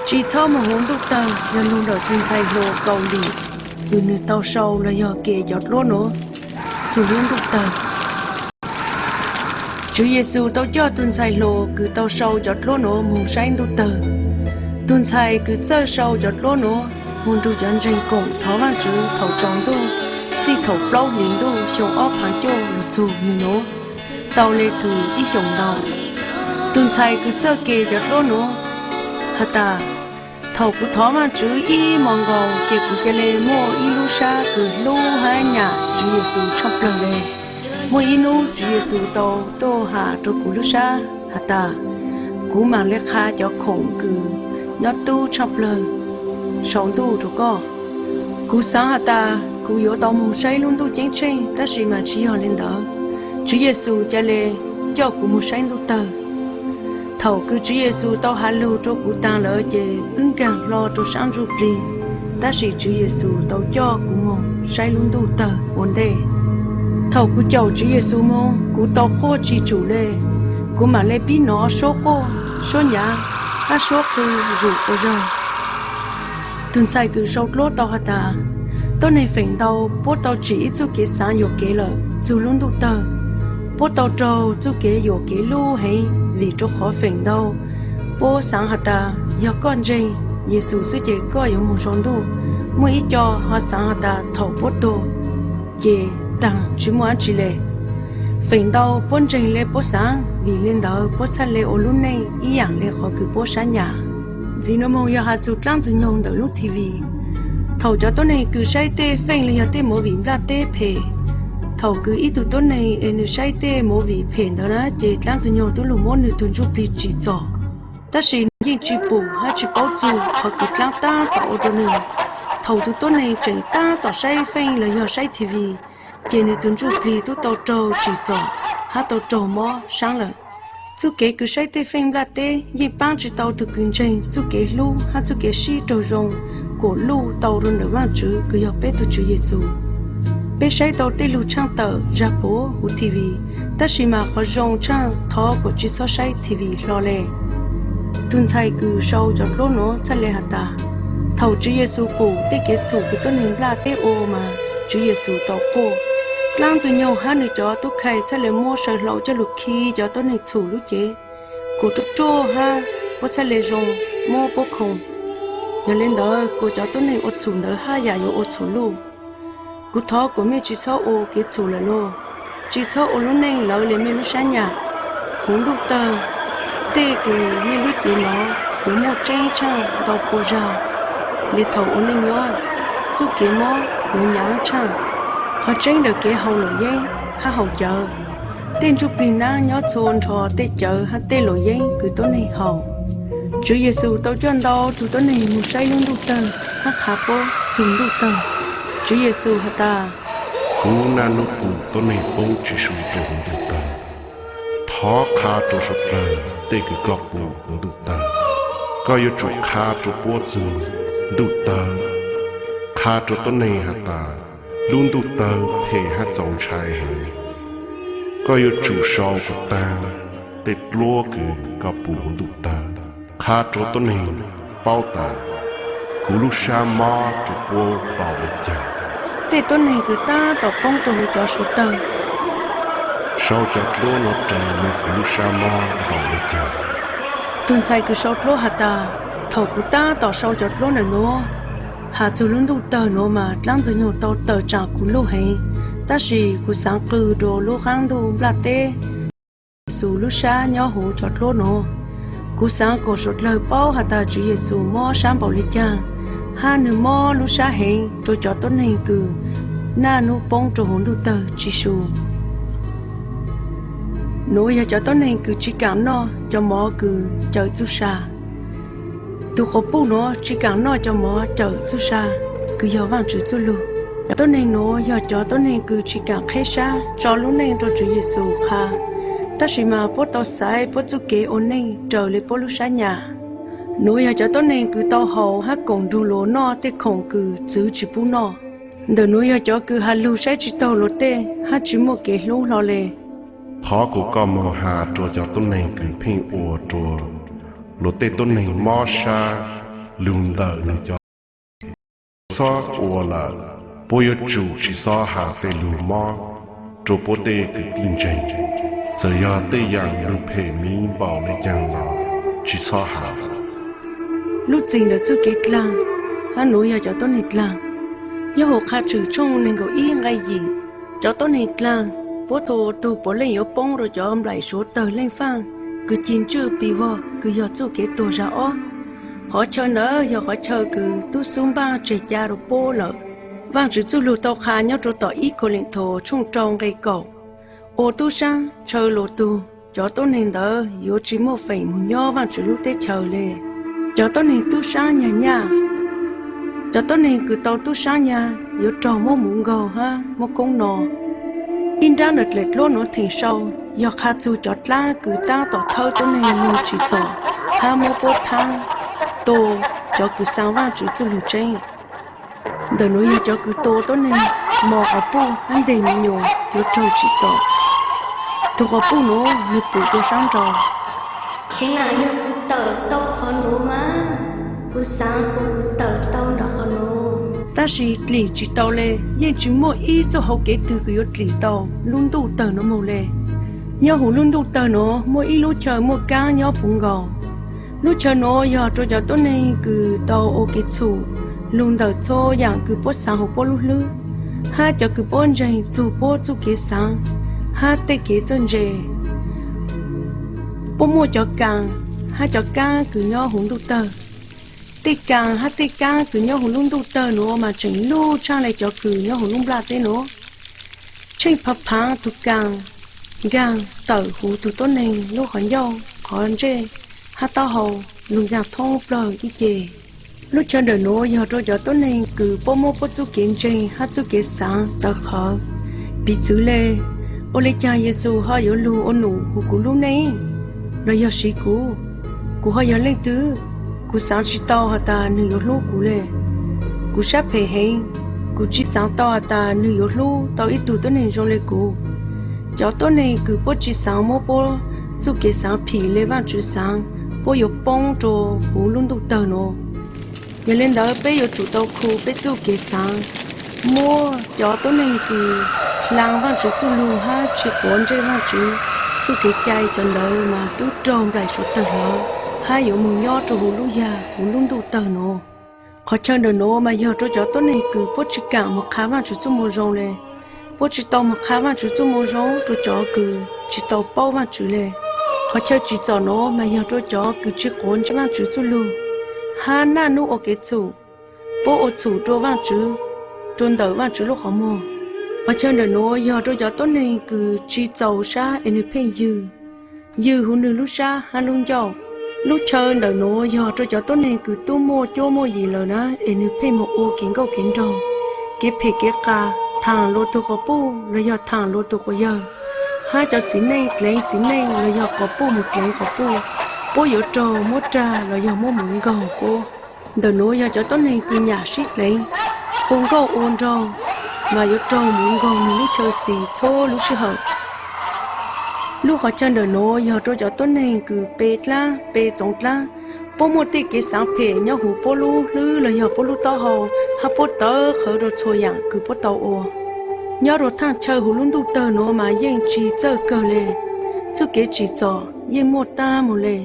Tsis txhob mus hauv ntuj tawg yog lus ntawm tus ntxhais hluas Kaus Lim kws nws tau sau los yog ke cov duab nuav txug lub ntuj tawg. Tswv Yexus tau coj tus ntxhais hluas kws tau sau cov duab nuav moog saib ntuj tawg. Tus ntxhais kws txawj sau cov duab nuav moog nrug cov ntseeg koom thov Vaajtswv thaus tsaus ntuj, txij thaum plaub hlis ntuj xyoo ob phaav cuaj lug txug nwg nuav, tau le kws ib xyoos ntau. Tus ntxhais kws txawj ke cov duab nuav has tas, thaum kuv thov Vaajtswv ib hmo nkaus ces kuv ca le muaj ib lub sab kws hlub hab nyam Tswv Yexus tshaaj plawg le. Muaj ib nub Tswv Yexus tau tuaj has rua kuv lub sab has tas, kuv maam le qha cov khoom kws nyob tub tshaaj plawg sau ntuj rua koj. Kuv xaav has tas kuv yuav tau moog saib lub ntuj ceeb tsheej, tab sis mas tsis yog le ntawd. Tswv Yexus ca le coj kuv moog saib ntuj tawg. Thaum kws Tswv Yexus tau has lug rua kuv taag lawm ces wb nkaag hlo rua sab ntsuj plig, tab sis Tswv Yexus tau coj kuv moog saib lub ntuj tawg ua ntej. Thaum kuv caum Tswv Yexus moog, kuv tau quaj tsis tsum le. Kuv maam le pib nov suab quaj, suab nyav, hab suab qw zuj quas zog. Tus ntxhais kws sau duab tau has tas, tuab neeg feem ntau puab tau tsim ib txuj kev xaav yuam kev lawm txug lub ntuj tawg. Puab tau raug txuj kev yuam kev luj heev vim rua qhov feem ntau puab xaav has tas yog koj ntseeg Yexus xwb ces koj yuav moog sau ntuj. Muaj ib co ho xaav has tas thaum puab tuag ces taag tsis muaj dlaab tsi le. Feem ntau puab ntseeg le puab xaav, vim le ntawd puab txhaj le ua lub neej ib yaam le qhov kws puab sab nyam. Ntxiv nuav moog yog has txug dlaab Ntxwg Nyoog ntawm lub TV. Thaum cov tuab neeg kws saib tej feej los yog tej movie nplaj teb phem, thaum kws ib tug tuab neeg es nwg saib tej movie phem ntawd na ces dlaab Ntxwg Nyoog tub lug muab nwg tug ntsuj plig tsim txom, tab sis nwg yeej tsis pum hab tsis paub txug qhov kws dlaab taab tom ua rua nwg. Thaum tug tuab neeg tseem taab tom saib feej los yog saib TV, ces nwg tug ntsuj plig tub tau raug tsim txom hab tau raug mob saab lawm. Txuj kev kws saib tej feej nplaj teb yeej paab tsis tau tug kws ntseeg txuj kev hlub hab txuj kev sib raug zoo kuam luj tau rua ntawm Vaajtswv kws yog peb tug Tswv Yexus. Peb saib tau tej lug tshaaj tawm zag puv huv TV, tab sis mas qhov zoo tshaaj thov kuas tsi txhob saib TV hlo le. Tug ntxhais kws sau cov duab nuav txhaj le has tas, thaum Tswv Yexus pum tej kev txhum kws tuab neeg nplaj teb ua mas Tswv Yexus tau quaj. Dlaab Ntxwg Nyoog hab nwg cov tub khai txhaj le muab saw hlau coj lug khi cov tuab neeg txhum lub cev kuas ruaj ruaj hab puab txhaj le zoo muab puab khoom. Yog le ntawd kuas cov tuab neeg ua txhum ntawd haj yam yuav ua txhum luj. Kuv thov kuas mej tsi txhob ua kev txhum lawm lauj. Tsi txhob ua lub neej lawv le mej lub sab nyam. Huv ntuj tawg, tej kws mej lub cev nov yuav muaj tseeb tshaaj ntau pua zag le thaum ua neej nyob. Txuj kev mob yuav nyav tshaaj. Qhov tseeb ntawm kev haus luam yeeb hab haus cawv, tej ntsuj plig naab nyob txhua nrho tej cawv hab tej luam yeeb kws tuab neeg haus. Tswv Yexus tau coj ntau tug tuab neeg moog saib lub ntuj tawg hab qha puab txug ntuj tawg. Tswv Yexus has tas, kuv naj nub pum tuab neeg poob tsi su rua huv ntuj tawg. Thov qha rua suav dlawg tej kws koj pum huv ntuj tawg. Koj yuav tsum qha rua puab txug ntuj tawg. Qha rua tuab neeg has tas, lub ntuj tawg phem hab txaus ntshai heev. Koj yuav tsum sau kuv taag tej duab kws koj pum huv ntuj tawg. Qha rua tuab neeg paub tas, kuv lub sab mob rua puab npaum le caag. Tej tuab neeg kws taab tom poob rua huv cov suav tawg, sau cov duab nuav raws le kuv lub sab mob npaum le caag. Tug ntxhais kws sau duab has tas, thaum kuv taab tom sau cov duab ntawm nuav has txug lub ntuj tawg nuav mas dlaab Ntxwg Nyoog tau tawm tsaam kuv luj heev, tab sis kuv xaav qw rua lub qaab ntuj nplaj teb. Yexus lub sab nyob huv cov duab nuav. Kuv xaav kuas suav dlawg paub has tas Tswv Yexus mob sab npaum le caag, hab nwg mob lub sab heev rua cov tuab neeg kws naj nub poob rua huv ntuj tawg tsi su. Nuav yog cov tuab neeg kws tsi kaam noj cov mov kws cawm txuj sa. Tug quas puj nuav tsi kaam noj cov mov cawm txuj sa kws yog Vaajtswv txuj lug. Cov tuab neeg nuav yog cov tuab neeg kws tsi kaam qheb sab tso lub neej rua Tswv Yexus qha, tab sis mas puab tau xaiv puab txuj kev ua neej raws le puab lub sab nyam. Nuav yog cov tuab neeg kws tau haus hab koom nrug luas noj tej khoom kws txwv tsi pub noj. Ntawm nuav yog cov kws has lug saib tsi taug luas tej hab tsi muaj kev hlub hlo le. Thov kuas koj moog has rua cov tuab neeg kws pheej ua rua luas tej tuab neeg mob sab lug ntawm nwg cov txhob ua lawm. Puab yuav tsum tsi xob has tej lug mob rua puab tej kwv tij ntseeg, txawm yog tej yaam lug phem miv npaum le caag los tsi xob has. Lub txim ntawm txuj kev dlaag, hab nuav yog cov tuab neeg dlaag. Nyob huv Qha Tshwm tshooj neeg nkaum ib nqai yim, cov tuab neeg dlaag, puab tug puav leej yuav poob rua cov nplaim suav tawg leej faaj kws ci ntswj pis vog kws yog txuj kev tuag zag ob. Qhov chaw ntawd yog qhov chaw kws tub xub npaaj tseg ca rua puab lawm. Vaajtswv txuj lug tau qha nyob rua tom ib Kauleethaus tshooj rau nqai kaum, ua tub saab ntshaw lug tug, cov tuab neeg ntawd yuav tsi muaj feem moog nyob Vaajtswv lub teb chaws le. Cov tuab neeg tub saab nyag nyaj, cov tuab neeg kws tau tub saab nyag yuav raug muab mus nkaug hab muab koob no. Ib nrab ntawm dlaim dluab nuav theem sau yog qha txug cov dlaab kws taab tom thawb tuab neeg moog tsim txom hab muab puab thaab tua cov kws xaa Vaajtswv txuj lug tseeb. Ntawm nuav yog cov kws tua tuab neeg, mos quas puj hab nteg me nyuam yuav raug tsim txom. Tug quas puj nuav nwg pum rua saab nrau. Txheeb na, yog kuv tawm tau qhov nuav mas kuv xaav kuv tawm tau ntawm qhov nuav. Tab sis dlim tsis tau le, yeej tsis muaj ib txuj hauv kev twg kws yuav dlim tau lub ntuj tawg nuav moog le. Nyob huv lub ntuj tawg nuav muaj ib lub chaw muaj kaab nyob puv nkaus. Lub chaw nuav yog rua cov tuab neeg kws tau ua kev txhum lug ntawm txhua yaam kws puab xaav huv puab lub hlwb, hab cov kws puab ntseeg txug puab txuj kev xaav hab tej kev txawj ntse. Puab muaj cov kaas hab cov kaab kws nyob huv ntuj tawg. Tej kaas hab tej kaab kws nyob huv lub ntuj tawg nuav mas tseem luj tshaaj le cov kws nyob huv lub nplaj teb nuav. Tsheej phav phaav tug kaas nkaag tawm huv tug tuab neeg lub qhov ncauj, qhov ntsej hab taub hau, lug nkaag thoob plawg ib ce. Lub chaw ntawm nuav yog rua cov tuab neeg kws puab muab puab txuj kev ntseeg hab txuj kev xaav tawv qhawv. Piv txwv le, ua le caag Yexus ho yuav lug ua num huv kuv lub neej los yog siv kuv? Kuv ho yog leej twg? Kuv xaav tsis tau has tas nwg yuav hlub kuv le. Kuv sab phem heev, kuv tsis xaav tau has tas nwg yuav hlub tau ib tug tuab neeg zoo le kuv. Cov tuab neeg kws puab tsis xaav muab puab txuj kev xaav phim le Vaajtswv xaav, puab yuav poob rua huv lub ntuj tawg nuav. Yog le ntawd peb yuav tsum tau khu peb txuj kev xaav, muab cov tuab neeg kws dlaag Vaajtswv txuj lug hab tsis quav ntsej Vaajtswv txuj kev cai cov ntawd mas tub raug nplaim suav tawg hlawv hab yuav moog nyob rua huv lub yag huv lub ntuj tawg nuav. Qhov chaw ntawm nuav mas yog rua cov tuab neeg kws puab tsis kaam moog qha Vaajtswv txuj moo zoo le. Puab tsis tau moog qha Vaajtswv txuj moo zoo rua cov kws tsis tau paub Vaajtswv le. Qhov chaw tsim txom nuav mas yog rua cov kws tsis quav ntsej Vaajtswv txuj lug hab naj nub ua kev txhum, puab ua txhum rua Vaajtswv rua ntawm Vaajtswv lub qhov muag. Qhov chaw ntawm nuav yog rua cov tuab neeg kws tsis txaus sab es nwg pheej ywg, ywg huv nwg lub sab hab lub ncauj. Lub chaw ntawm nuav yog rua cov tuab neeg kws tub muaj cuab muaj yim lawm na es nwg pheej moog ua kev nkauj kev nraug, kev phem kev qas, thaam luag tug quas puj los yog thaam luag tug quas yawg, hab cov txiv neej dleev txiv neej los yog quas puj moog dleev quas puj. Puab yuav raug muab rag los yog muab mus nkaug puab. Ntawm nuav yog cov tuab neeg kws nyam sib dleev, ua nkauj ua nraug, mas yuav raug mus nkaug nwg lub chaw xis txhua lub sij hawm. Lub qhov chaw ntawm nuav yog rua cov tuab neeg kws pe dlaab pe txoov dlaab. Puab muaj tej kev xaav phem nyob huv puab lub hlwb los yog puab lub taub hau, hab puab tawv qhawv rua txhua yaam kws puab tau ua. Nyob rua thaaj chaw huv lub ntuj tawg nuav mas yeej tsis txawj kawg le. Txuj kev tsim txom yeej muaj taag moog le.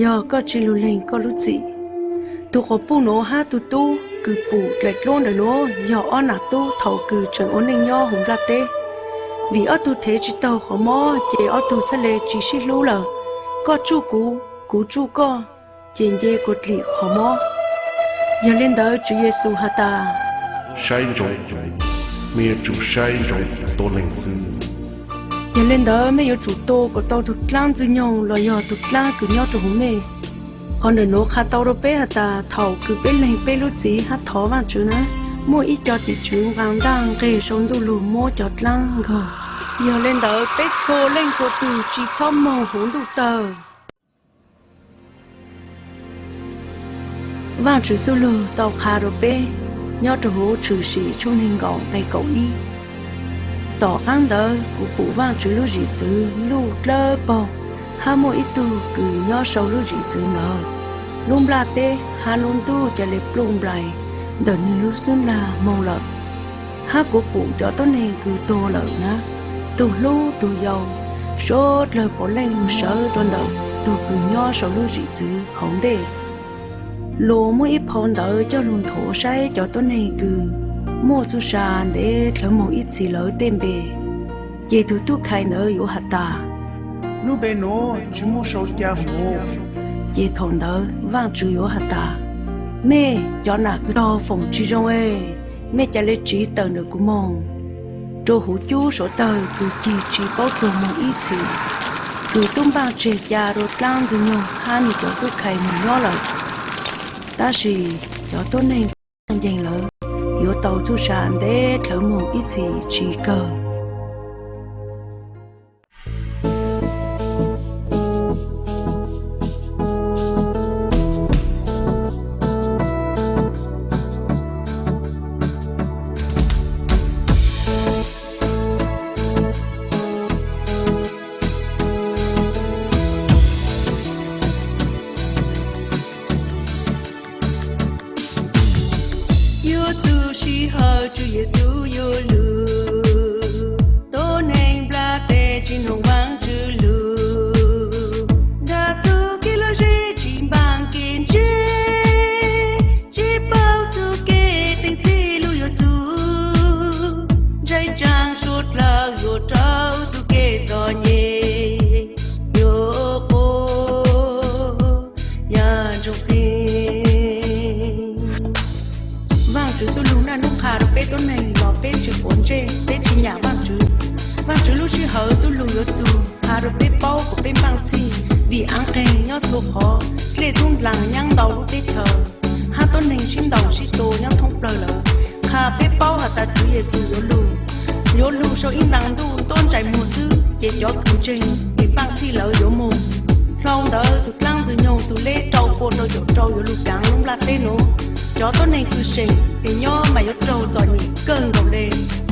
Yog koj tsis lug leeg koj lub txim, tug quas puj nuav hab tug tub kws pum dlaim dluab ntawm nuav yog ob nam tub thaum kws tseem ua neej nyob huv nplaj teb. Vim ob tug thev tsis taug qhov mob ces ob tug txhaj le tsis sib hlub lawm. Koj tsuj kuv, kuv tsuj koj, ces nce kuas dlim qhov mob. Yog le ntawd Tswv Yexus has tas, saib ntsoov kuv, mej yuav tsum saib ntsoov kuv tuab leeg xwb. Yog le ntawd mej yuav tsum tua kuas tau tug dlaab ntxwg nyoog los yog tug dlaab kws nyob rua huv mej. Qhov ntawm nuav qha tau rua peb has tas thaum kws peb leeg peb lub txim hab thov Vaajtswv na, muaj ib co tim tswv nqaa ntaaj nqeg sau ntuj lug muab cov dlaab nkaug. Yog le ntawd peb txhua leej txhua tug tsis txhob moog huv ntuj tawg. Vaajtswv txuj lug tau qha rua peb nyob rua huv Tshwm Sim tshooj neeg nkaum nqe kaum ib. Tom qaab ntawd kuv pum Vaajtswv lub zim txwv luj dlawb paug, hab muaj ib tug kws nyob sau lub zim txwv ntawd. lub nplaj teb hab lub ntuj ca le pluj nplais ntawm nwg lub xub nag moog lawm, hab kuv pum cov tuab neeg kws tuag lawm na, tug hlub tug yau, suav dlawg puav leej lug sawv rua ntawm tug kws nyob sau lub zim txwv hauv ntej. Luas muab ib phau ntawv coj lug nthuav saib cov tuab neeg kws muaj txuj sa ntev dlhawv moog ib txhis lawm tej npe. Ces tug tub khais ntawd yuav has tas, lub npe nuav tsi muaj sau ca huv. Ces thaum ntawd Vaajtswv yuav has tas, mej cov nam kws raug foom tsi zoo e, mej ca le tsiv tawm ntawm kuv moog, rua huv cub suav dlawg kws cig tsi paub tuag moog ib txhis, kws tub npaaj tseg ca rua dlaab ntxwg nyoog hab nwg cov tub khais moog nyob lawm. Tab sis cov tuab neeg kws ncaaj nceeg lawm yuav tau txuj sa ntev dlhawv moog ib txhis tsi kawg. Yuav txug sij hawm Tswv Yexus yuav lug, tuab neeg nplaj teb tsi noog Vaajtswv lug, nrag txuj kev lom zem tsi npaaj kev ntseeg, tsi paub txuj kev teeb txhij lug yuav txug, ntshai tsaa suav dlawg yuav rua txuj kev txom nyem, yuav quas yav ntsoog qeeg. Vaajtswv txuj lug naj nub qha rua peb tuab neeg los peb tsi quav ntsej, peb tsi nyam Vaajtswv. Vaajtswv lub sij hawm tub lug yuav txug qha rua peb paub kuas peb npaaj txhij, vim aav qeeg nyob txhua qhov, dlej tub ndlaag nyaab ntau lub teb chaws, hab tuab neeg sib ntaus sib tua nyob thoob plawg lawm. Qha peb paub has tas Tswv Yexus yuav lug, yuav lug sau ib ntaag ntuj tuab ntsais muag xwb, ces cov kws ntseeg es npaaj txhij lawm yuav moog. Dlhau ntawd tug dlaab ntxwg nyoog tug leb rau pua rau caum rau yuav lug kaav lub nplaj teb nuav. Cov tuab neeg kws seem es nyob mas yuav raug txom nyem kawg nkaus le,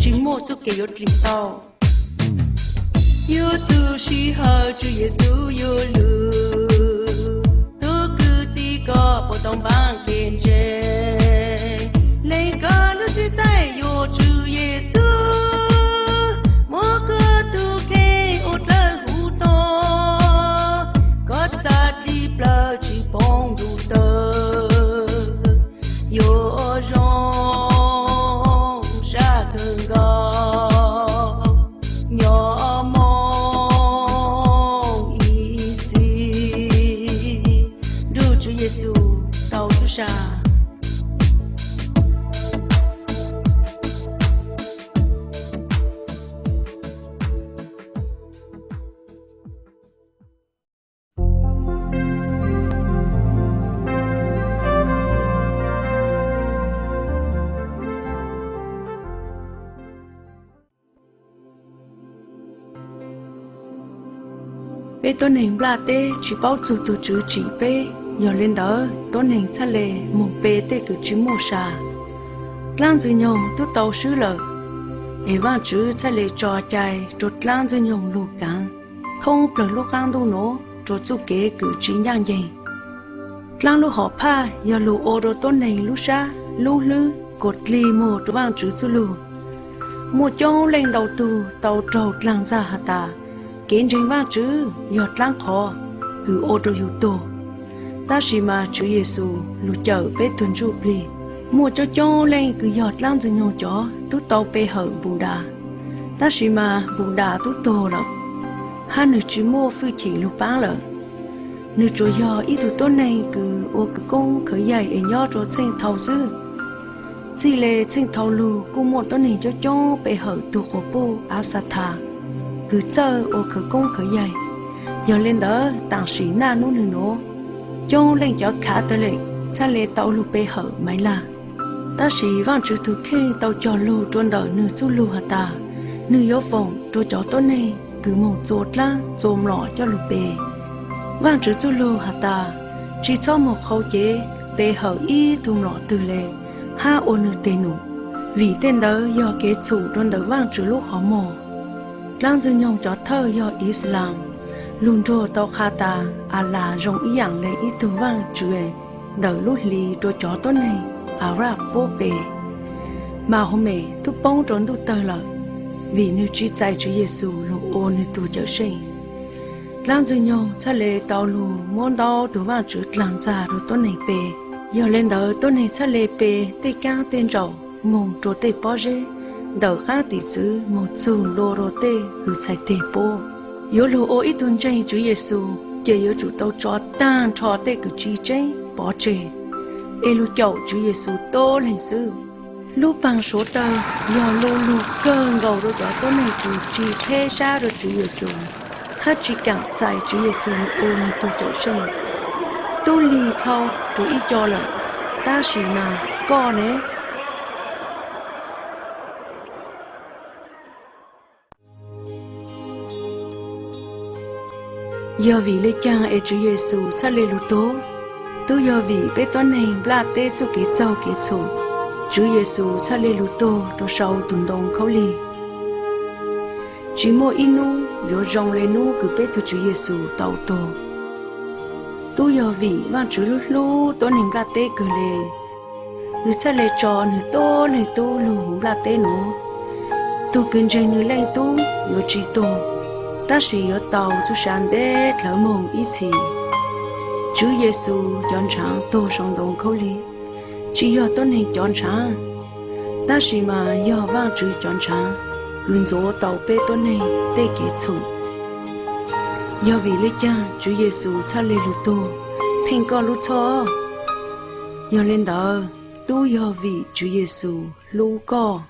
tsi muaj txuj kev yuav dlim tau. Yuav txug sij hawm Tswv Yexus yuav lug, tug kwv tij koj puas tau npaaj kev ntseeg? Leej koj lub txim txaij yuav Tswv Yexus, muab koj tug kheej ua dlawg huv tog, koj txhaj dlim plawg tsi poob ntuj tawg, yuav zoo sab kawg nkaus, nyob moog ib txhis nrug Tswv Yexus tau txuj sa. Peb tuab neeg nplaj teb tsi paub txug tug Tswv tsim peb, yog le ntawd tuab neeg txhaj le moog pe tej kws tsi muaj sa. Dlaab ntxwg nyoog tub tau swb lawm, es Vaajtswv txhaj le tso cai rua dlaab ntxwg nyoog lug kaav thoob plawg lub qaab ntuj nuav rua txuj kev kws tsi ncaaj nceeg. Dlaab lub hom phaj yog lug ua rua tuab neeg lub sab lub hlwb kuas dlig muag rua Vaajtswv txuj lug. Muaj coob leej ntau tug tau raug dlaag ntxag has tas, kev ntseeg Vaajtswv yog dlaab qhov kws ua rua yug tuag. Tab sis mas Tswv Yexus lug cawm peb tug ntsuj plig. Muaj coob coob leej kws yog dlaab ntxwg nyoog cov tub tau pe hawm Npus Das, tab sis mas Npus Das tub tuag lawm, hab nwg tsi muaj fwj chim lug paab lawm. Nwg tsuas yog ib tug tuab neeg kws ua khawv koob khawv yaig es nyob rua txheej thau xwb. Txij le txheej thau lug kuj muaj tuab neeg coob coob pe hawm tug quas puj Axathas kws txawj ua khawv koob khawv yaig. Yog le ntawd taam sim naj nub nwg nuav, coob leej cov Khav Tes Lees txhaj le tau lug pe hawm Maiv Lag. Tab sis Vaajtswv tug kheej tau cog lug rua ntawm nwg txuj lug has tas, nwg yuav foom rua cov tuab neeg kws moog txua dlaab txua mlom coj lug pe. Vaajtswv txuj lug has tas, tsi txhob moog qhau cev pe hawm ib tug mlom twg le, hab ua nwg tes num, vim tej ntawd yog kev txhum rua ntawm Vaajtswv lub qhov muag. Dlaab Ntxwg Nyoog cov thawj yog Islam, Lug nruag tau qha tas Alas zoo ib yaam le ib tug vaajtswv ntawm lub hli rua cov tuab neeg Araj puab pe. Mahumes tub poob rua ntuj tawg lawm, vim nwg tsi txais Tswv Yexus lug ua nwg tug Cawmseej. Dlaab Ntxwg Nyoog txhaj le tau lug muab ntau tug vaajtswv dlaag txag rua tuab neeg pe. Yog le ntawd tuab neeg txhaj le pe tej kaab tej ntsaum moog rua tej pob zeb, ntawm qaab tim txwv moog txug nplua rua tej kws txhais teg puab. Yuav lug ua ib tug ntseeg Tswv Yexus ces yuav tsum tau tso taag nrho tej kws tsi tseeb pov tseg, es lug caum Tswv Yexus tuab leeg xwb. Lub paag suav tawg yog lu lug kawg nkaus rua cov tuab neeg kws tsi qheb sab rua Tswv Yexus hab tsi kaam txais Tswv Yexus ua nwg tug Cawmseej. Tub lig dlhau rua ib co lawm, tab sis mas koj ne? Yog vim le caag es Tswv Yexus txhaj le lug tuag? Tub yog vim peb tuab neeg nplaj teb txuj kev txaug kev txhum, Tswv Yexus txhaj le lug tuag rua sau tug ntoo khaub lig. Tsi muaj ib nub yuav zoo le nub kws peb tug Tswv Yexus tau tuag. Tub yog vim Vaajtswv lub hlub tuab neeg nplaj teb kawg le, nwg txhaj le tso nwg tuab leeg Tub lug huv nplaj teb nuav. Tug kws ntseeg nwg Leej Tub yuav tsi tuag, tab sis yuav tau txuj sa ntev dlhawv moog ib txhis. Tswv Yexus cov ntshaav tuag sau ntoo khaub lig, tsi yog tuab neeg cov ntshaav, tab sis mas yog Vaajtswv cov ntshaav kws ntxuav tau peb tuab neeg tej kev txhum. Yog vim le caag Tswv Yexus txhaj le lug tuag theej koj lub txhoj? Yog le ntawd, tub yog vim Tswv Yexus hlub koj.